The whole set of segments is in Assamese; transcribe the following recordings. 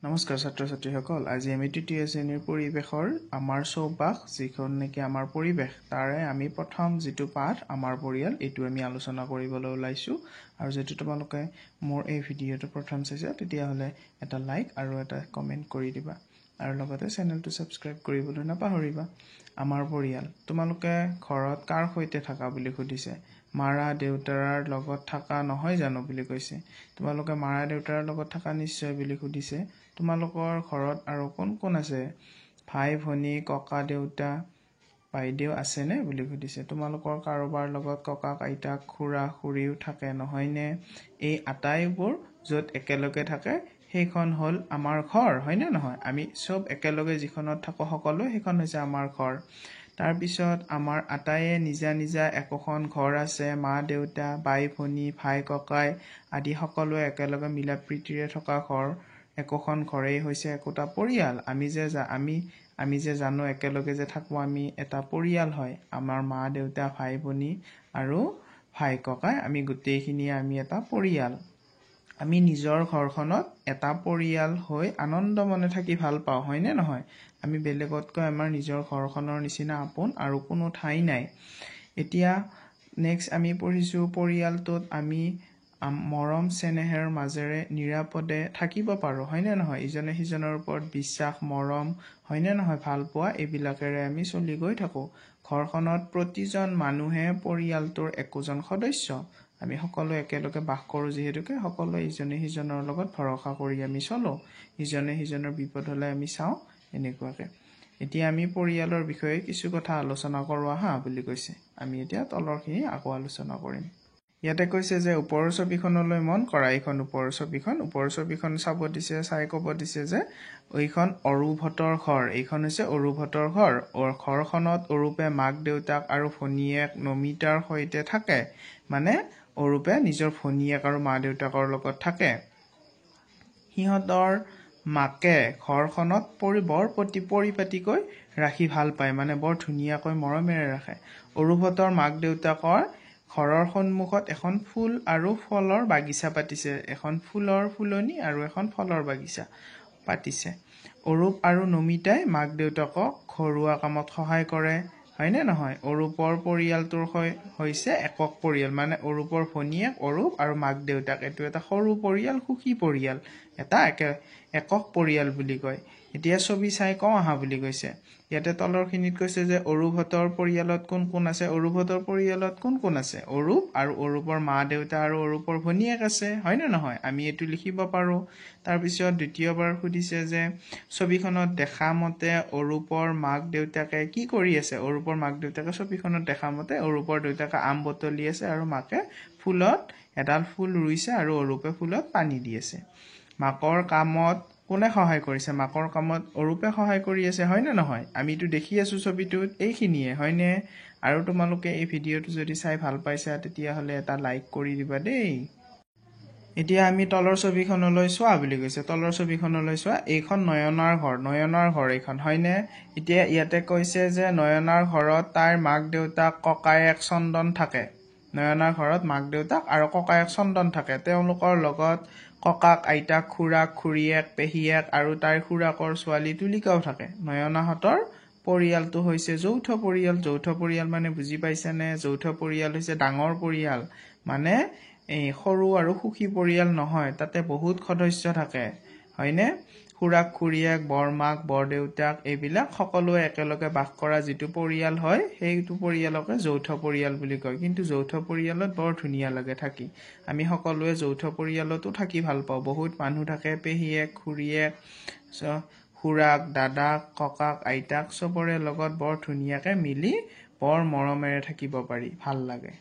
নমস্কাৰ ছাত্ৰ ছাত্ৰীসকল, আজি আমি তৃতীয় শ্ৰেণীৰ পৰিৱেশৰ আমাৰ চৌপাশ, যিখন নেকি আমাৰ পৰিৱেশ, তাৰে আমি প্ৰথম যিটো পাঠ আমাৰ পৰিয়াল, এইটো আমি আলোচনা কৰিবলৈ ওলাইছোঁ। আৰু যদি তোমালোকে মোৰ এই ভিডিঅ'টো প্ৰথম চাইছা, তেতিয়াহ'লে এটা লাইক আৰু এটা কমেণ্ট কৰি দিবা আৰু লগতে চেনেলটো ছাবস্ক্ৰাইব কৰিবলৈ নাপাহৰিবা। আমাৰ পৰিয়াল, তোমালোকে ঘৰত কাৰ সৈতে থাকা বুলি সুধিছে। মাৰা দেউতাৰ লগত থকা নহয় জানো বুলি কৈছে। তোমালোকে মাৰা দেউতাৰ লগত থকা নিশ্চয় বুলি সুধিছে। তোমালোকৰ ঘৰত আৰু কোন কোন আছে? ভাই ভনী, ককা দেউতা, বাইদেউ আছেনে বুলি সুধিছে। তোমালোকৰ কাৰোবাৰ লগত ককাক আইতাক, খুৰা খুৰীও থাকে নহয়নে? এই আটাইবোৰ য'ত একেলগে থাকে সেইখন হ'ল আমাৰ ঘৰ, হয়নে নহয়? আমি চব একেলগে যিখনত থাকোঁ সকলোৱে, সেইখন হৈছে আমাৰ ঘৰ। তাৰপিছত আমাৰ আটাইয়ে নিজা নিজা একোখন ঘৰ আছে। মা দেউতা, বাই ভনী, ভাই ককাই আদি সকলোৱে একেলগে মিলা প্ৰীতিৰে থকা ঘৰ, একোখন ঘৰেই হৈছে একোটা পৰিয়াল। আমি যে জানো একেলগে যে থাকোঁ, আমি এটা পৰিয়াল হয়। আমাৰ মা দেউতা, ভাই ভনী আৰু ভাই ককাই, আমি গোটেইখিনিয়ে আমি এটা পৰিয়াল। আমি নিজৰ ঘৰখনত এটা পৰিয়াল হৈ আনন্দ মনে থাকি ভাল পাওঁ, হয়নে নহয়? আমি বেলেগতকৈ আমাৰ নিজৰ ঘৰখনৰ নিচিনা আপোন আৰু কোনো ঠাই নাই। এতিয়া নেক্সট আমি পঢ়িছোঁ, পৰিয়ালটোত আমি মৰম চেনেহৰ মাজেৰে নিৰাপদে থাকিব পাৰোঁ, হয়নে নহয়? ইজনে সিজনৰ ওপৰত বিশ্বাস, মৰম, হয়নে নহয়, ভালপোৱা, এইবিলাকেৰে আমি চলি গৈ থাকোঁ। ঘৰখনত প্ৰতিজন মানুহে পৰিয়ালটোৰ একোজন সদস্য। আমি সকলোৱে একেলগে বাস কৰোঁ যিহেতুকে সকলোৱে ইজনে সিজনৰ লগত ভৰসা কৰি আমি চলোঁ, ইজনে সিজনৰ বিপদ হ'লে আমি চাওঁ, এনেকুৱাকৈ। এতিয়া আমি পৰিয়ালৰ বিষয়ে কিছু কথা আলোচনা কৰোঁ আহা বুলি কৈছে। আমি এতিয়া তলৰখিনি আকৌ আলোচনা কৰিম। ইয়াতে কৈছে যে ওপৰৰ ছবিখনলৈ মন কৰা, এইখন ওপৰৰ ছবিখন, ওপৰৰ ছবিখন চাব দিছে, চাই ক'ব দিছে যে এইখন অৰূপহঁতৰ ঘৰ, এইখন হৈছে অৰূপহঁতৰ ঘৰ। ঘৰখনত অৰূপে মাক দেউতাক আৰু ভনীয়েক নমিতাৰ সৈতে থাকে। মানে অৰূপে নিজৰ ভনীয়েক আৰু মা দেউতাকৰ লগত থাকে। সিহঁতৰ মাকে ঘৰখনত বৰ পৰিপাটিকৈ ৰাখি ভাল পায়, মানে বৰ ধুনীয়াকৈ মৰমেৰে ৰাখে। অৰূপহঁতৰ মাক দেউতাকৰ ঘৰৰ সন্মুখত এখন ফুল আৰু ফলৰ বাগিচা পাতিছে, এখন ফুলৰ ফুলনি আৰু এখন ফলৰ বাগিচা পাতিছে। অৰূপ আৰু নমিতাই মাক দেউতাকক ঘৰুৱা কামত সহায় কৰে, হয়নে নহয়? অৰূপৰ পৰিয়ালটোৰ হৈছে একক পৰিয়াল, মানে অৰূপৰ ভনীয়েক, অৰূপ আৰু মাক দেউতাক, এইটো এটা সৰু পৰিয়াল, সুখী পৰিয়াল, এটা একক পৰিয়াল বুলি কয়। এতিয়া ছবি চাই কওঁ আহা বুলি কৈছে। ইয়াতে তলৰখিনিত কৈছে যে অৰূপহঁতৰ পৰিয়ালত কোন কোন আছে। অৰূপহঁতৰ পৰিয়ালত কোন কোন আছে? অৰূপ আৰু অৰূপৰ মা দেউতা আৰু অৰূপৰ ভনীয়েক আছে, হয়নে নহয়? আমি এইটো লিখিব পাৰোঁ। তাৰপিছত দ্বিতীয়বাৰ সুধিছে যে ছবিখনত দেখা মতে অৰূপৰ মাক দেউতাকে কি কৰি আছে। অৰূপৰ মাক দেউতাকে ছবিখনত দেখা মতে অৰূপৰ দেউতাকে আম বুটলি আছে আৰু মাকে ফুলত এডাল ফুল ৰুইছে আৰু অৰূপে ফুলত পানী দি আছে। মাকৰ কামত কোনে সহায় কৰিছে? মাকৰ কামত অৰূপে সহায় কৰি আছে, হয়নে নহয়? আমিতো দেখি আছোঁ ছবিটোত এইখিনিয়ে, হয়নে? আৰু তোমালোকে এই ভিডিঅ'টো যদি চাই ভাল পাইছা তেতিয়াহ'লে এটা লাইক কৰি দিবা দেই। এতিয়া আমি তলৰ ছবিখনলৈ চোৱা বুলি কৈছে। তলৰ ছবিখনলৈ চোৱা, এইখন নয়নাৰ ঘৰ, নয়নাৰ ঘৰ এইখন, হয়নে? এতিয়া ইয়াতে কৈছে যে নয়নাৰ ঘৰত তাইৰ মাক দেউতাক, ককায়েক চন্দন থাকে। নয়নাৰ ঘৰত মাক দেউতাক আৰু ককায়েক চন্দন থাকে। তেওঁলোকৰ লগত ককাক, আইতাক, খুৰাক, খুৰীয়েক, পেহীয়েক আৰু তাইৰ খুৰাকৰ ছোৱালী তুলিকাও থাকে। নয়নাহঁতৰ পৰিয়ালটো হৈছে যৌথ পৰিয়াল। যৌথ পৰিয়াল মানে বুজি পাইছেনে? যৌথ পৰিয়াল হৈছে ডাঙৰ পৰিয়াল, মানে এই সৰু আৰু সুখী পৰিয়াল নহয়, তাতে বহুত সদস্য থাকে, হয়নে? খুৰাক, খুৰীয়েক, বৰমাক, বৰদেউতাক এইবিলাক সকলোৱে একেলগে বাস কৰা যিটো পৰিয়াল হয় সেইটো পৰিয়ালকে যৌথ পৰিয়াল বুলি কয়। কিন্তু যৌথ পৰিয়ালত বৰ ধুনীয়া লাগে থাকি। আমি সকলোৱে যৌথ পৰিয়ালতো থাকি ভাল পাওঁ। বহুত মানুহ থাকে, পেহীয়েক, খুৰীয়েক, খুৰাক, দাদাক, ককাক, আইতাক চবৰে লগত বৰ ধুনীয়াকৈ মিলি বৰ মৰমেৰে থাকিব পাৰি, ভাল লাগে।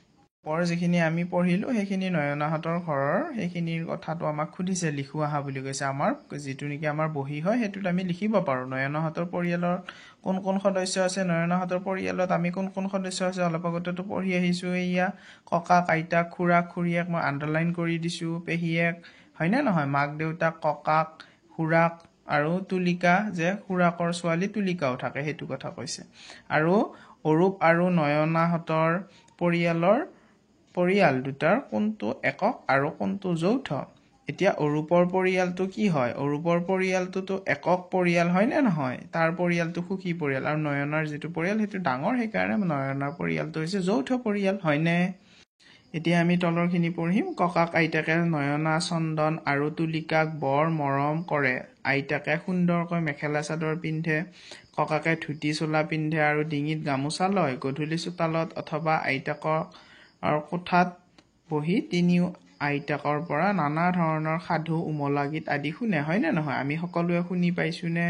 ওপৰ যিখিনি আমি পঢ়িলোঁ সেইখিনি নয়নাহঁতৰ ঘৰৰ সেইখিনিৰ কথাটো আমাক সুধিছে, লিখো আহা বুলি কৈছে। আমাৰ যিটো নেকি আমাৰ বহী হয় সেইটোত আমি লিখিব পাৰোঁ নয়নাহঁতৰ পৰিয়ালত কোন কোন সদস্য আছে। নয়নাহঁতৰ পৰিয়ালত আমি কোন কোন সদস্য আছে অলপ আগতেতো পঢ়ি আহিছোঁ। এয়া ককাক, আইতাক, খুৰাক, খুৰীয়েক মই আণ্ডাৰলাইন কৰি দিছোঁ, পেহীয়েক, হয়নে নহয়? মাক দেউতাক, ককাক, খুৰাক আৰু তুলিকা, যে খুৰাকৰ ছোৱালী তুলিকাও থাকে সেইটো কথা কৈছে। আৰু অৰূপ আৰু নয়নাহঁতৰ পৰিয়াল দুটাৰ কোনটো একক আৰু কোনটো যৌথ? এতিয়া অৰূপৰ পৰিয়ালটো কি হয়? অৰূপৰ পৰিয়ালটোতো একক পৰিয়াল, হয়নে নহয়? তাৰ পৰিয়ালটো সুখী পৰিয়াল। আৰু নয়নাৰ যিটো পৰিয়াল সেইটো ডাঙৰ, সেইকাৰণে নয়নাৰ পৰিয়ালটো হৈছে যৌথ পৰিয়াল, হয়নে? এতিয়া আমি তলৰখিনি পঢ়িম। ককাক আইতাকে নয়না, চন্দন আৰু তুলিকাক বৰ মৰম কৰে। আইতাকে সুন্দৰকৈ মেখেলা চাদৰ পিন্ধে, ককাকে ধুতি চোলা পিন্ধে আৰু ডিঙিত গামোচা লয়। গধূলি চোতালত অথবা আইতাকৰ কোঠাত বহি তিনিও আইতাকৰ পৰা নানা ধৰণৰ সাধু, উমলা গীত আদি শুনে, হয়নে নহয়? আমি সকলোৱে শুনি পাইছোঁনে?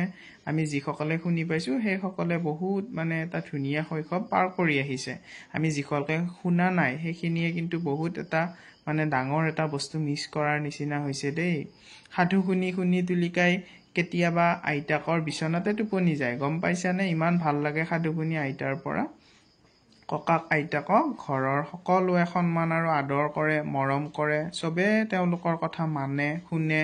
আমি যিসকলে শুনি পাইছোঁ সেইসকলে বহুত মানে এটা ধুনীয়া শৈশৱ পাৰ কৰি আহিছে। আমি যিসকলে শুনা নাই সেইখিনিয়ে কিন্তু বহুত এটা মানে ডাঙৰ এটা বস্তু মিছ কৰাৰ নিচিনা হৈছে দেই। সাধু শুনি শুনি তুলিকাই কেতিয়াবা আইতাকৰ বিচনাতে টোপনি যায়, গম পাইছানে? ইমান ভাল লাগে সাধু শুনি আইতাৰ পৰা। ককাক আইতাকক ঘৰৰ সকলোৱে সন্মান আৰু আদৰ কৰে, মৰম কৰে, চবেই তেওঁলোকৰ কথা মানে, শুনে,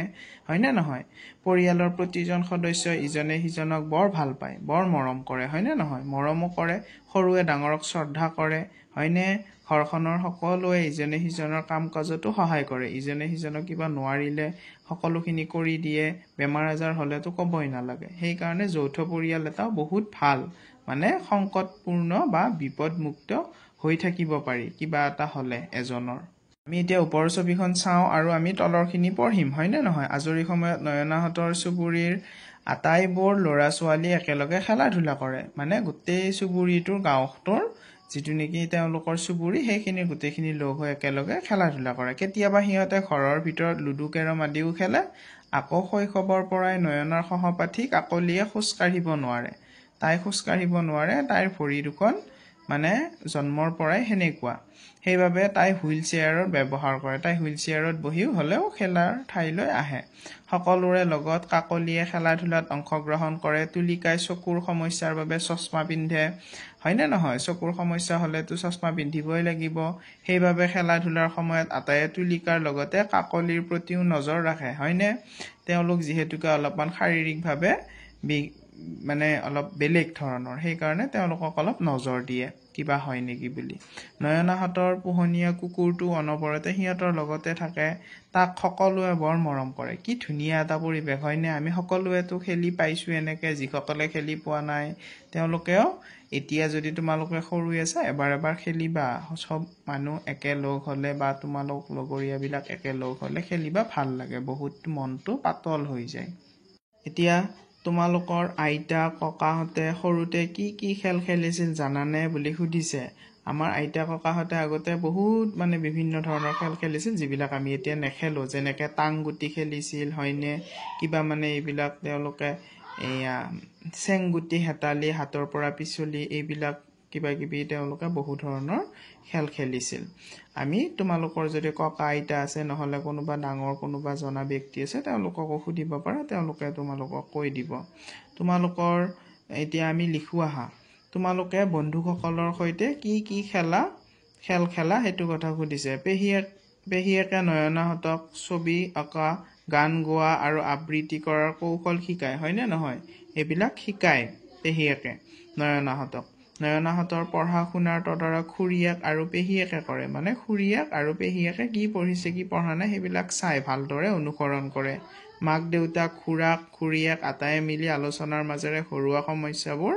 হয়নে নহয়? পৰিয়ালৰ প্ৰতিজন সদস্যই ইজনে সিজনক বৰ ভাল পায়, বৰ মৰম কৰে, হয়নে নহয়? মৰমো কৰে, সৰুৱে ডাঙৰক শ্ৰদ্ধা কৰে, হয়নে? ঘৰখনৰ সকলোৱে ইজনে সিজনৰ কাম কাজতো সহায় কৰে, ইজনে সিজনক কিবা নোৱাৰিলে সকলোখিনি কৰি দিয়ে, বেমাৰ আজাৰ হ'লেতো ক'বই নালাগে। সেইকাৰণে যৌথ পৰিয়াল এটাও বহুত ভাল, মানে সংকটপূৰ্ণ বা বিপদমুক্ত হৈ থাকিব পাৰি কিবা এটা হ'লে এজনৰ। আমি এতিয়া ওপৰৰ ছবিখন চাওঁ আৰু আমি তলৰখিনি পঢ়িম, হয়নে নহয়? আজৰি সময়ত নয়নাহঁতৰ চুবুৰীৰ আটাইবোৰ ল'ৰা ছোৱালী একেলগে খেলা ধূলা কৰে। মানে গোটেই চুবুৰীটোৰ, গাঁওটোৰ যিটো নেকি তেওঁলোকৰ চুবুৰী, সেইখিনি গোটেইখিনি লগ হৈ একেলগে খেলা ধূলা কৰে। কেতিয়াবা সিহঁতে ঘৰৰ ভিতৰত লুডু, কেৰম আদিও খেলে। আকৌ শৈশৱৰ পৰাই নয়নাৰ সহপাঠী কাকলিয়ে খোজ কাঢ়িব নোৱাৰে। তাই খোজ কাঢ়িব নোৱাৰে, তাইৰ ভৰি দুখন মানে জন্মৰ পৰাই সেনেকুৱা। সেইবাবে তাই হুইল চেয়াৰৰ ব্যৱহাৰ কৰে। তাই হুইল চেয়াৰত বহিও হ'লেও খেলাৰ ঠাইলৈ আহে। সকলোৰে লগত কাকলিয়ে খেলা ধূলাত অংশগ্ৰহণ কৰে। তুলিকাই চকুৰ সমস্যাৰ বাবে চশমা পিন্ধে, হয়নে নহয়? চকুৰ সমস্যা হ'লেতো চশমা পিন্ধিবই লাগিব। সেইবাবে খেলা ধূলাৰ সময়ত আটায়ে তুলিকাৰ লগতে কাকলিৰ প্ৰতিও নজৰ ৰাখে, হয়নে? তেওঁলোক যিহেতুকে অলপমান শাৰীৰিকভাৱে মানে অলপ বেলেগ ধৰণৰ, সেইকাৰণে তেওঁলোকক অলপ নজৰ দিয়ে কিবা হয় নেকি বুলি। নয়নাহঁতৰ পোহনীয়া কুকুৰটো অনবৰতে সিহঁতৰ লগতে থাকে, তাক সকলোৱে বৰ মৰম কৰে। কি ধুনীয়া এটা পৰিৱেশ, হয়নে? আমি সকলোৱেতো খেলি পাইছোঁ এনেকৈ, যিসকলে খেলি পোৱা নাই তেওঁলোকেও এতিয়া যদি তোমালোকে সৰু আছা এবাৰ এবাৰ খেলিবা। চব মানুহ একেলগ হ'লে বা তোমালোক লগৰীয়াবিলাক একেলগ হ'লে খেলিবা, ভাল লাগে, বহুত মনটো পাতল হৈ যায়। এতিয়া তোমালোকৰ আইতা ককাহঁতে সৰুতে কি কি খেল খেলিছিল জানানে বুলি সুধিছে। আমাৰ আইতা ককাহঁতে আগতে বহুত মানে বিভিন্ন ধৰণৰ খেল খেলিছিল, যিবিলাক আমি এতিয়া নেখেলোঁ। যেনেকৈ টাংগুটি খেলিছিল, হয়নে? কিবা মানে এইবিলাক তেওঁলোকে এয়া চেংগুটি, হেতালি, হাতৰ পৰা পিছলি, এইবিলাক কিবা কিবি তেওঁলোকে বহু ধৰণৰ খেল খেলিছিল। আমি তোমালোকৰ যদি ককা আইতা আছে, নহ'লে কোনোবা ডাঙৰ কোনোবা জনা ব্যক্তি আছে, তেওঁলোককো সুধিব পাৰা, তেওঁলোকে তোমালোকক কৈ দিব। তোমালোকৰ এতিয়া আমি লিখোঁ আহা, তোমালোকে বন্ধুসকলৰ সৈতে কি কি খেল খেলা সেইটো কথা সুধিছে। পেহীয়েকে নয়নাহঁতক ছবি অঁকা, গান গোৱা আৰু আবৃত্তি কৰাৰ কৌশল শিকায়, হয়নে নহয়? এইবিলাক শিকায় পেহীয়েকে নয়নাহঁতক। নয়নাহঁতৰ পঢ়া শুনাৰ তদাৰক খুৰীয়েক আৰু পেহীয়েকে কৰে। মানে খুৰীয়েক আৰু পেহীয়েকে কি পঢ়িছে কি পঢ়া নাই সেইবিলাক চাই ভালদৰে অনুসৰণ কৰে। মাক দেউতাক, খুৰাক, খুৰীয়েক আটায়ে মিলি আলোচনাৰ মাজেৰে ঘৰুৱা সমস্যাবোৰ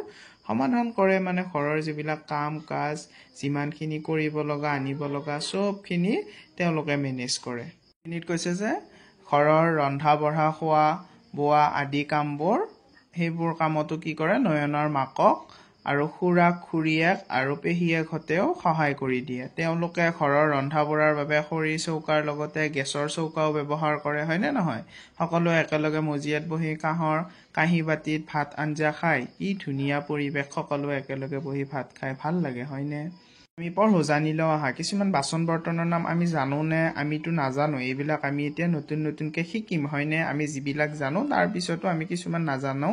সমাধান কৰে। মানে ঘৰৰ যিবিলাক কাম কাজ, যিমানখিনি কৰিব লগা, আনিব লগা, চবখিনি তেওঁলোকে মেনেজ কৰে। এইখিনিত কৈছে যে ঘৰৰ ৰন্ধা বঢ়া, খোৱা বোৱা আদি কামবোৰ, সেইবোৰ কামতো কি কৰে, নয়নাৰ মাকক আৰু খুৰাক, খুৰীয়েক আৰু পেহীয়েকহঁতেও সহায় কৰি দিয়ে। তেওঁলোকে ঘৰৰ ৰন্ধা বঢ়াৰ বাবে খৰিৰ চৌকাৰ লগতে গেছৰ চৌকাও ব্যৱহাৰ কৰে, হয়নে নহয়? সকলোৱে একেলগে মজিয়াত বহি কাঁহৰ কাঁহী বাতিত ভাত আঞ্জা খায়। কি ধুনীয়া পৰিৱেশ, সকলোৱে একেলগে বহি ভাত খাই ভাল লাগে, হয়নে? আমি পঢ়ো, জানি লওঁ আহা। কিছুমান বাচন বৰ্তনৰ নাম আমি জানোনে? আমিতো নাজানো, এইবিলাক আমি এতিয়া নতুন নতুনকৈ শিকিম, হয়নে? আমি যিবিলাক জানো তাৰ পিছতো আমি কিছুমান নাজানো।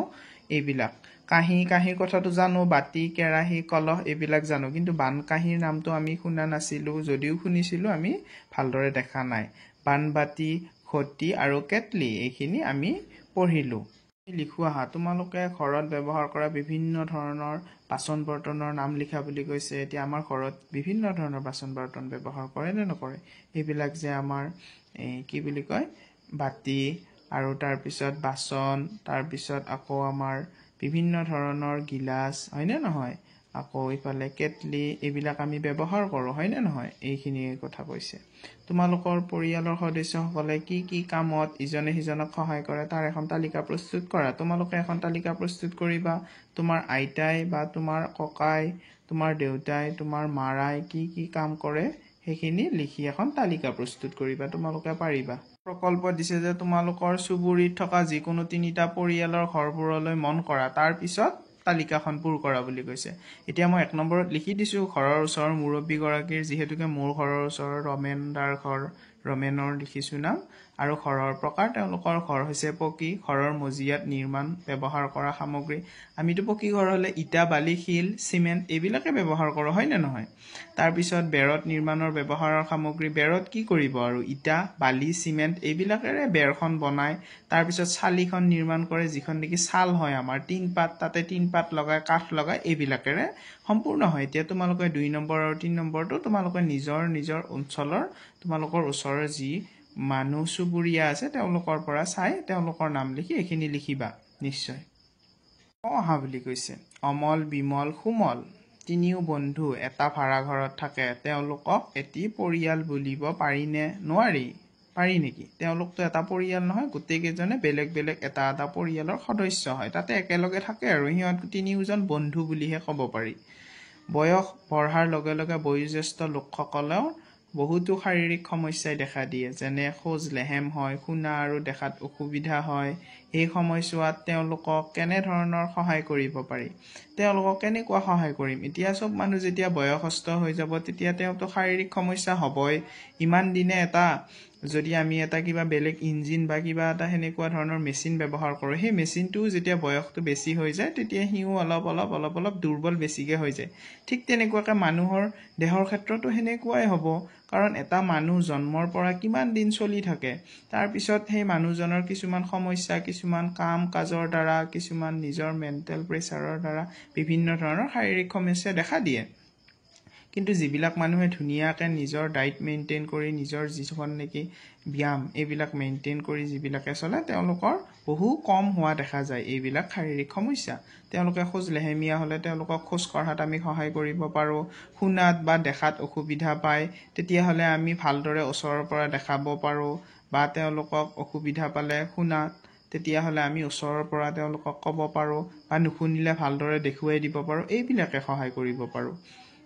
এইবিলাক কাঁহী, কাঁহীৰ কথাটো জানো, বাতি, কেৰাহী, কলহ এইবিলাক জানো, কিন্তু বানকাঁহীৰ নামটো আমি শুনা নাছিলোঁ, যদিও শুনিছিলোঁ আমি ভালদৰে দেখা নাই। বানবাতি, ঘটি আৰু কেটলি এইখিনি আমি পঢ়িলোঁ। লিখোঁ আহা, তোমালোকে ঘৰত ব্যৱহাৰ কৰা বিভিন্ন ধৰণৰ বাচন বৰ্তনৰ নাম লিখা বুলি কৈছে। এতিয়া আমাৰ ঘৰত বিভিন্ন ধৰণৰ বাচন বৰ্তন ব্যৱহাৰ কৰে নে নকৰে? এইবিলাক যে আমাৰ এই কি বুলি কয়, বাতি আৰু তাৰপিছত বাচন, তাৰপিছত আকৌ আমাৰ বিভিন্ন ধৰণৰ গিলাচ, হয়নে নহয়? আকৌ ইফালে কেটলি, এইবিলাক আমি ব্যৱহাৰ কৰোঁ, হয়নে নহয়? এইখিনিয়ে কথা কৈছে। তোমালোকৰ পৰিয়ালৰ সদস্যসকলে কি কি কামত ইজনে সিজনক সহায় কৰে তাৰ এখন তালিকা প্ৰস্তুত কৰা। তোমালোকে এখন তালিকা প্ৰস্তুত কৰিবা, তোমাৰ আইতাই বা তোমাৰ ককাই, তোমাৰ দেউতাই, তোমাৰ মাৰাই কি কি কাম কৰে সেইখিনি লিখি এখন তালিকা প্ৰস্তুত কৰিবা, তোমালোকে পাৰিবা। প্ৰকল্প দিছে যে তোমালোকৰ চুবুৰীত থকা যিকোনো 3টা পৰিয়ালৰ ঘৰবোৰলৈ মন কৰা, তাৰপিছত তালিকাখন পূৰ কৰা বুলি কৈছে। এতিয়া মই 1 নম্বৰত লিখি দিছোঁ ঘৰৰ ওচৰৰ মুৰব্বীগৰাকীৰ, যিহেতুকে মোৰ ঘৰৰ ওচৰৰ ৰমেন দাৰ ঘৰ, ৰমেনৰ লিখিছোঁ নাম আৰু ঘৰৰ প্ৰকাৰ। তেওঁলোকৰ ঘৰ হৈছে পকী, ঘৰৰ মজিয়াত নিৰ্মাণ ব্যৱহাৰ কৰা সামগ্ৰী। আমিতো পকী ঘৰ হ'লে ইটা, বালি, শিল, চিমেণ্ট এইবিলাকে ব্যৱহাৰ কৰোঁ, হয়নে নহয়? তাৰপিছত বেৰত নিৰ্মাণৰ ব্যৱহাৰৰ সামগ্ৰী, বেৰত কি কৰিব আৰু ইটা, বালি, চিমেণ্ট এইবিলাকেৰে বেৰখন বনায়। তাৰপিছত চালিখন নিৰ্মাণ কৰে, যিখন নেকি ছাল হয় আমাৰ, টিনপাত, তাতে টিনপাত লগাই, কাঠ লগাই, এইবিলাকেৰে সম্পূৰ্ণ হয়। এতিয়া তোমালোকে 2 নম্বৰ আৰু 3 নম্বৰটো তোমালোকে নিজৰ নিজৰ অঞ্চলৰ তোমালোকৰ ওচৰৰ যি মানুহ চুবুৰীয়া আছে তেওঁলোকৰ পৰা চাই তেওঁলোকৰ নাম লিখি এইখিনি লিখিবা নিশ্চয়। অহা বুলি কৈছে। অমল, বিমল, সুমল তিনিও বন্ধু এটা ভাড়াঘৰত থাকে, তেওঁলোকক এটি পৰিয়াল বুলিব পাৰিনে নোৱাৰি? পাৰি নেকি? তেওঁলোকতো এটা পৰিয়াল নহয়, গোটেইকেইজনে বেলেগ বেলেগ এটা এটা পৰিয়ালৰ সদস্য হয়, তাতে একেলগে থাকে আৰু সিহঁত তিনিওজন বন্ধু বুলিহে ক'ব পাৰি। বয়স বঢ়াৰ লগে লগে বয়োজ্যেষ্ঠ লোকসকলেও বহুতো শাৰীৰিক সমস্যাই দেখা দিয়ে, যেনে খোজ লেহেম হয়, শুনা আৰু দেখাত অসুবিধা হয়। এই সময়ছোৱাত তেওঁলোকক কেনেধৰণৰ সহায় কৰিব পাৰি? তেওঁলোকক কেনেকুৱা সহায় কৰিম? এতিয়া চব মানুহ যেতিয়া বয়সস্থ হৈ যাব তেতিয়া তেওঁতো শাৰীৰিক সমস্যা হ'বই। ইমান দিনে এটা যদি আমি এটা কিবা বেলেগ ইঞ্জিন বা কিবা এটা সেনেকুৱা ধৰণৰ মেচিন ব্যৱহাৰ কৰোঁ, সেই মেচিনটোও যেতিয়া বয়সটো বেছি হৈ যায় তেতিয়া সিও অলপ অলপ অলপ অলপ দুৰ্বল বেছিকৈ হৈ যায়। ঠিক তেনেকুৱাকৈ মানুহৰ দেহৰ ক্ষেত্ৰতো সেনেকুৱাই হ'ব, কাৰণ এটা মানুহ জন্মৰ পৰা কিমান দিন চলি থাকে, তাৰপিছত সেই মানুহজনৰ কিছুমান সমস্যা, কিছুমান কাম কাজৰ দ্বাৰা, কিছুমান নিজৰ মেণ্টেল প্ৰেছাৰৰ দ্বাৰা বিভিন্ন ধৰণৰ শাৰীৰিক সমস্যা দেখা দিয়ে। কিন্তু যিবিলাক মানুহে ধুনীয়াকৈ নিজৰ ডাইট মেইনটেইন কৰি, নিজৰ যিখন নেকি ব্যায়াম এইবিলাক মেইনটেইন কৰি যিবিলাকে চলে, তেওঁলোকৰ বহু কম হোৱা দেখা যায় এইবিলাক শাৰীৰিক সমস্যা। তেওঁলোকে খোজ লেহেমীয়া হ'লে তেওঁলোকক খোজ কঢ়াত আমি সহায় কৰিব পাৰোঁ, শুনাত বা দেখাত অসুবিধা পায় তেতিয়াহ'লে আমি ভালদৰে ওচৰৰ পৰা দেখাব পাৰোঁ, বা তেওঁলোকক অসুবিধা পালে শুনাত তেতিয়াহ'লে আমি ওচৰৰ পৰা তেওঁলোকক ক'ব পাৰোঁ, বা নুশুনিলে ভালদৰে দেখুৱাই দিব পাৰোঁ, এইবিলাকে সহায় কৰিব পাৰোঁ।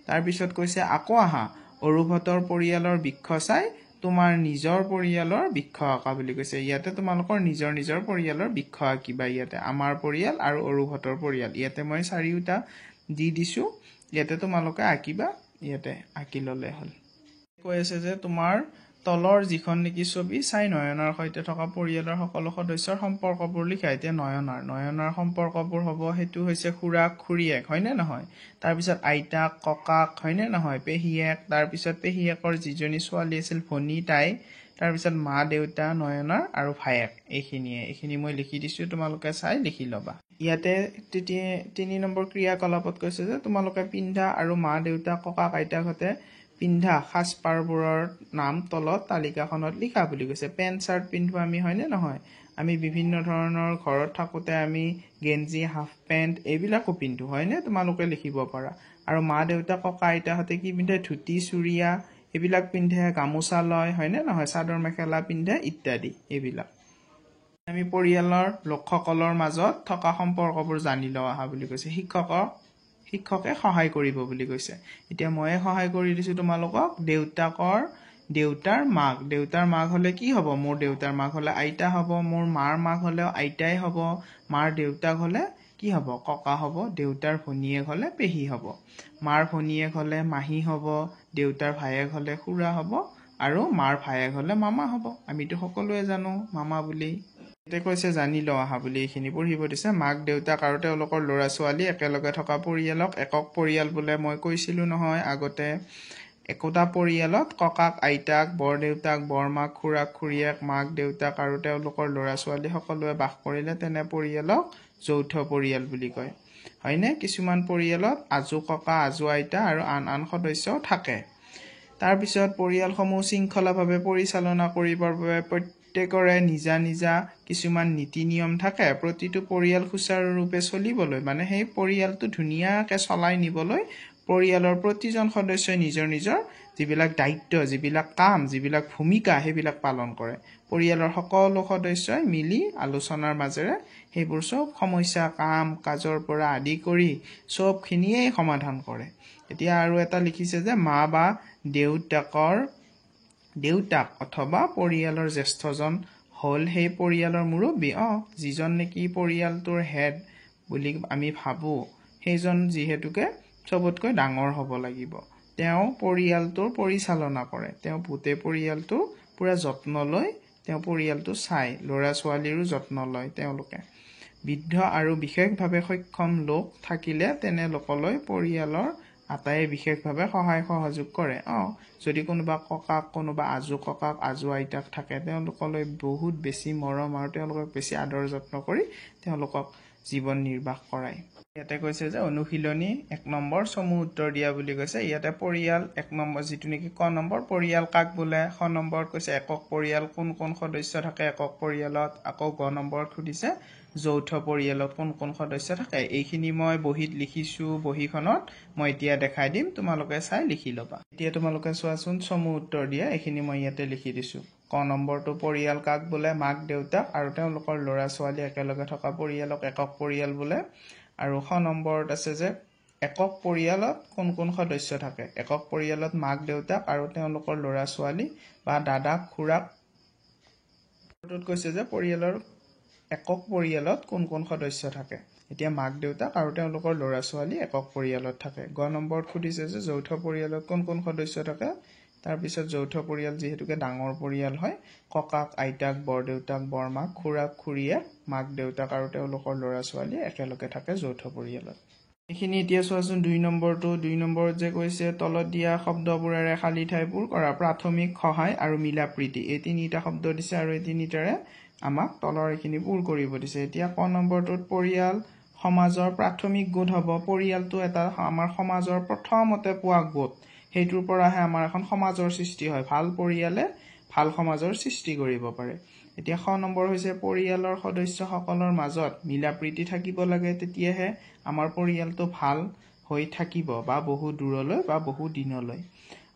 তাৰপিছত কৈছে আকৌ আহা অৰূপহঁতৰ পৰিয়ালৰ বৃক্ষ চাই তোমাৰ নিজৰ পৰিয়ালৰ বৃক্ষ আঁকা বুলি কৈছে। ইয়াতে তোমালোকৰ নিজৰ নিজৰ পৰিয়ালৰ বৃক্ষ আঁকিবা। ইয়াতে আমাৰ পৰিয়াল আৰু অৰূপহঁতৰ পৰিয়াল, ইয়াতে মই চাৰিওটা দি দিছোঁ, ইয়াতে তোমালোকে আঁকিবা, ইয়াতে আঁকি ল'লে হ'ল। কৈ আছে যে তোমাৰ তলৰ যিখন নেকি ছবি চাই নয়নাৰ সৈতে থকা পৰিয়ালৰ সকলো সদস্যৰ সম্পৰ্কবোৰ লিখা। এতিয়া নয়নাৰ সম্পৰ্কবোৰ হ'ব, সেইটো হৈছে খুৰাক খুৰীয়েক, হয়নে নহয়? তাৰপিছত আইতাক ককাক, হয়নে নহয়? পেহীয়েক, তাৰপিছত পেহীয়েকৰ যিজনী ছোৱালী আছিল ভনী তাই, তাৰপিছত মা দেউতা নয়নাৰ আৰু ভায়েক। এইখিনিয়ে, এইখিনি মই লিখি দিছোঁ, তোমালোকে চাই লিখি ল'বা। ইয়াতে 3 নম্বৰ ক্ৰিয়াকলাপত কৈছে যে তোমালোকে পিন্ধা আৰু মা দেউতা ককাক আইতাকহঁতে পিন্ধা সাজপাৰবোৰৰ নাম তলত তালিকাখনত লিখা বুলি কৈছে। পেণ্ট চাৰ্ট পিন্ধো আমি, হয়নে নহয়? আমি বিভিন্ন ধৰণৰ ঘৰত থাকোঁতে আমি গেঞ্জি, হাফ পেণ্ট এইবিলাকো পিন্ধো, হয়নে? তোমালোকে লিখিব পাৰা। আৰু মা দেউতা ককা আইতাহঁতে কি পিন্ধে? ধুতি, চুৰিয়া এইবিলাক পিন্ধে, গামোচা লয়, হয়নে নহয়? চাদৰ মেখেলা পিন্ধে ইত্যাদি। এইবিলাক আমি পৰিয়ালৰ লোকসকলৰ মাজত থকা সম্পৰ্কবোৰ জানি লওঁ আহা বুলি কৈছে। শিক্ষকে সহায় কৰিব বুলি কৈছে। এতিয়া ময়ে সহায় কৰি দিছোঁ তোমালোকক। দেউতাৰ মাক, দেউতাৰ মাক হ'লে কি হ'ব? মোৰ দেউতাৰ মাক হ'লে আইতা হ'ব, মোৰ মাৰ মাক হ'লেও আইতাই হ'ব, মাৰ দেউতাক হ'লে কি হ'ব? ককা হ'ব, দেউতাৰ ভনীয়েক হ'লে পেহী হ'ব, মাৰ ভনীয়েক হ'লে মাহী হ'ব, দেউতাৰ ভায়েক হ'লে খুৰা হ'ব, আৰু মাৰ ভায়েক হ'লে মামা হ'ব। আমিতো সকলোৱে জানো মামা বুলি। ইয়াতে কৈছে জানি লওঁ আহা বুলি, এইখিনি পঢ়িব দিছে। মাক দেউতাক আৰু তেওঁলোকৰ ল'ৰা ছোৱালী একেলগে থকা পৰিয়ালক একক পৰিয়াল বোলে। মই কৈছিলোঁ নহয় আগতে, একোটা পৰিয়ালত ককাক আইতাক, বৰদেউতাক, বৰমাক, খুৰাক খুৰীয়েক, মাক দেউতাক আৰু তেওঁলোকৰ ল'ৰা ছোৱালী সকলোৱে বাস কৰিলে তেনে পৰিয়ালক যৌথ পৰিয়াল বুলি কয়, হয়নে? কিছুমান পৰিয়ালত আজো ককা, আজো আইতা আৰু আন আন সদস্যও থাকে। তাৰপিছত পৰিয়ালসমূহ শৃংখলাভাৱে পৰিচালনা কৰিবৰ বাবে প্ৰত্যেকৰে নিজা নিজা কিছুমান নীতি নিয়ম থাকে। প্ৰতিটো পৰিয়াল সুচাৰুৰূপে চলিবলৈ, মানে সেই পৰিয়ালটো ধুনীয়াকৈ চলাই নিবলৈ পৰিয়ালৰ প্ৰতিজন সদস্যই নিজৰ নিজৰ যিবিলাক দায়িত্ব, যিবিলাক কাম, যিবিলাক ভূমিকা, সেইবিলাক পালন কৰে। পৰিয়ালৰ সকলো সদস্যই মিলি আলোচনাৰ মাজেৰে সেইবোৰ চব সমস্যা, কাম কাজৰ পৰা আদি কৰি চবখিনিয়েই সমাধান কৰে। এতিয়া আৰু এটা লিখিছে যে মা বা দেউতাক অথবা পৰিয়ালৰ জ্যেষ্ঠজন হ'ল সেই পৰিয়ালৰ মুৰব্বী। যিজন নেকি পৰিয়ালটোৰ হেড বুলি আমি ভাবোঁ, সেইজন যিহেতুকে চবতকৈ ডাঙৰ হ'ব লাগিব। তেওঁ পৰিয়ালটোৰ পৰিচালনা কৰে, তেওঁ গোটেই পৰিয়ালটো পূৰা যত্ন লৈ তেওঁ পৰিয়ালটো চায়, ল'ৰা ছোৱালীৰো যত্ন লয় তেওঁলোকে। বৃদ্ধ আৰু বিশেষভাৱে সক্ষম লোক থাকিলে তেনে লোকলৈ পৰিয়ালৰ আটায়ে বিশেষভাৱে সহায় সহযোগ কৰে। যদি কোনোবা ককাক, কোনোবা আজো ককাক, আজো আইতাক থাকে, তেওঁলোকলৈ বহুত বেছি মৰম আৰু তেওঁলোকক বেছি আদৰ যত্ন কৰি তেওঁলোকক জীৱন নিৰ্বাহ কৰায়। ইয়াতে কৈছে যে অনুশীলনী 1 নম্বৰ চমু উত্তৰ দিয়া বুলি কৈছে। ইয়াতে পৰিয়াল 1 নম্বৰ, যিটো নেকি ক নম্বৰ পৰিয়াল কাক বোলে, খ নম্বৰত কৈছে একক পৰিয়াল কোন কোন সদস্য থাকে একক পৰিয়ালত, আকৌ গ নম্বৰত সুধিছে যৌথ পৰিয়ালত কোন কোন সদস্য থাকে। এইখিনি মই বহীত লিখিছোঁ, বহীখনত মই এতিয়া দেখাই দিম, তোমালোকে চাই লিখি ল'বা। এতিয়া তোমালোকে চোৱাচোন চমু উত্তৰ দিয়া, এইখিনি মই ইয়াতে লিখি দিছোঁ। ক নম্বৰটো পৰিয়াল কাক বোলে, মাক দেউতাক আৰু তেওঁলোকৰ ল'ৰা ছোৱালী একেলগে থকা পৰিয়ালক একক পৰিয়াল বোলে। আৰু খ নম্বৰত আছে যে একক পৰিয়ালত কোন কোন সদস্য থাকে, একক পৰিয়ালত মাক দেউতাক আৰু তেওঁলোকৰ ল'ৰা ছোৱালী বা দাদাক খুৰাক। কৈছে যে পৰিয়ালৰ একক পৰিয়ালত কোন কোন সদস্য থাকে, এতিয়া মাক দেউতাক আৰু তেওঁলোকৰ ল'ৰা ছোৱালী একক পৰিয়ালত থাকে। গ নম্বৰত সুধিছে যে যৌথ পৰিয়ালত কোন কোন সদস্য থাকে, তাৰপিছত যৌথ পৰিয়াল যিহেতুকে ডাঙৰ পৰিয়াল হয়, ককাক আইতাক বৰদেউতাক বৰমাক খুৰাক খুৰীয়েক মাক দেউতাক আৰু তেওঁলোকৰ ল'ৰা ছোৱালী একেলগে থাকে যৌথ পৰিয়ালত। এইখিনি এতিয়া চোৱাচোন 2 নম্বৰটো, 2 নম্বৰত যে কৈছে তলত দিয়া শব্দবোৰেৰে খালী ঠাই পূৰ কৰা, প্ৰাথমিক সহায় আৰু মিলাপ্ৰীতি, এই তিনিটা শব্দ দিছে আৰু এই তিনিটাৰে আমাক তলৰ এইখিনি পূৰ কৰিব দিছে। এতিয়া ক নম্বৰটোত পৰিয়াল সমাজৰ প্ৰাথমিক গোট হ'ব, পৰিয়ালটো এটা আমাৰ সমাজৰ প্ৰথমতে পোৱা গোট, সেইটোৰ পৰাহে আমাৰ এখন সমাজৰ সৃষ্টি হয়। ভাল পৰিয়ালে ভাল সমাজৰ সৃষ্টি কৰিব পাৰে। এতিয়া খ নম্বৰ হৈছে পৰিয়ালৰ সদস্যসকলৰ মাজত মিলাপ্ৰীতি থাকিব লাগে, তেতিয়াহে আমাৰ পৰিয়ালটো ভাল হৈ থাকিব বা বহু দূৰলৈ বা বহু দিনলৈ।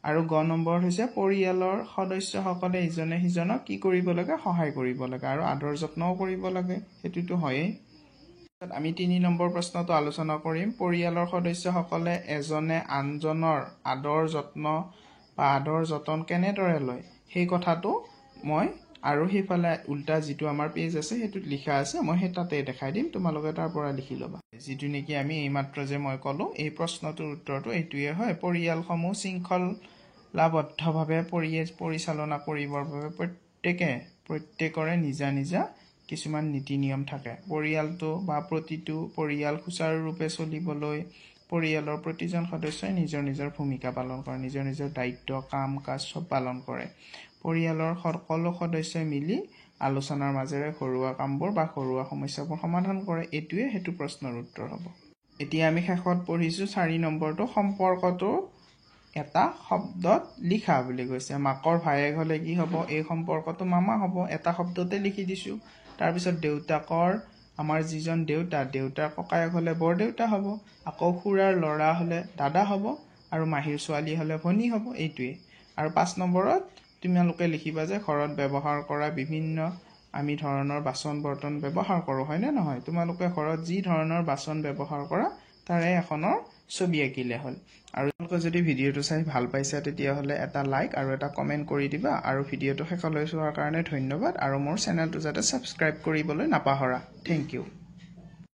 আৰু গ নম্বৰ হৈছে পৰিয়ালৰ সদস্যসকলে ইজনে সিজনক কি কৰিব লাগে, সহায় কৰিব লাগে আৰু আদৰ যত্নও কৰিব লাগে, সেইটোতো হয়েই। আমি 3 নম্বৰ প্ৰশ্নটো আলোচনা কৰিম। পৰিয়ালৰ সদস্যসকলে এজনে আনজনৰ আদৰ যত্ন বা আদৰ যতন কেনেদৰে লয়, সেই কথাটো মই আৰু সেইফালে উল্টা যিটো আমাৰ পেজ আছে সেইটোত লিখা আছে, মই সেই তাতে দেখাই দিম, তোমালোকে তাৰ পৰা লিখি ল'বা। যিটো নেকি আমি এইমাত্ৰ যে মই ক'লোঁ, এই প্ৰশ্নটোৰ উত্তৰটো এইটোৱে হয়। পৰিয়ালসমূহ শৃংখলাবদ্ধভাৱে পৰিচালনা কৰিবৰ বাবে প্ৰত্যেকৰে নিজা নিজা কিছুমান নীতি নিয়ম থাকে। পৰিয়ালটো বা প্ৰতিটো পৰিয়াল সুচাৰুৰূপে চলিবলৈ পৰিয়ালৰ প্ৰতিজন সদস্যই নিজৰ নিজৰ ভূমিকা পালন কৰে, নিজৰ নিজৰ দায়িত্ব কাম কাজ চব পালন কৰে। পৰিয়ালৰ সকলো সদস্যই মিলি আলোচনাৰ মাজেৰে ঘৰুৱা কামবোৰ বা ঘৰুৱা সমস্যাবোৰ সমাধান কৰে। এইটোৱে সেইটো প্ৰশ্নৰ উত্তৰ হ'ব। এতিয়া আমি শেষত পঢ়িছোঁ 4 নম্বৰটো, সম্পৰ্কটো এটা শব্দত লিখা বুলি কৈছে। মাকৰ ভায়েক হ'লে কি হ'ব, এই সম্পৰ্কটো মামা হ'ব, এটা শব্দতে লিখি দিছোঁ। তাৰপিছত দেউতাকৰ, আমাৰ যিজন দেউতা, দেউতাৰ ককায়েক হ'লে বৰদেউতা হ'ব, আকৌ খুৰাৰ ল'ৰা হ'লে দাদা হ'ব, আৰু মাহীৰ ছোৱালী হ'লে ভনী হ'ব, এইটোৱে। আৰু 5 নম্বৰত তোমালোকে লিখিবা যে ঘৰত ব্যৱহাৰ কৰা বিভিন্ন আমি ধৰণৰ বাচন বৰ্তন ব্যৱহাৰ কৰোঁ, হয়নে নহয়? তোমালোকে ঘৰত যি ধৰণৰ বাচন ব্যৱহাৰ কৰা তাৰে এখনৰ ছবি আঁকিলে হ'ল। আৰু তোমালোকে যদি ভিডিঅ'টো চাই ভাল পাইছা তেতিয়াহ'লে এটা লাইক আৰু এটা কমেণ্ট কৰি দিবা, আৰু ভিডিঅ'টো শেষলৈ চোৱাৰ কাৰণে ধন্যবাদ, আৰু মোৰ চেনেলটো যাতে ছাবস্ক্ৰাইব কৰিবলৈ নাপাহৰা। Thank you.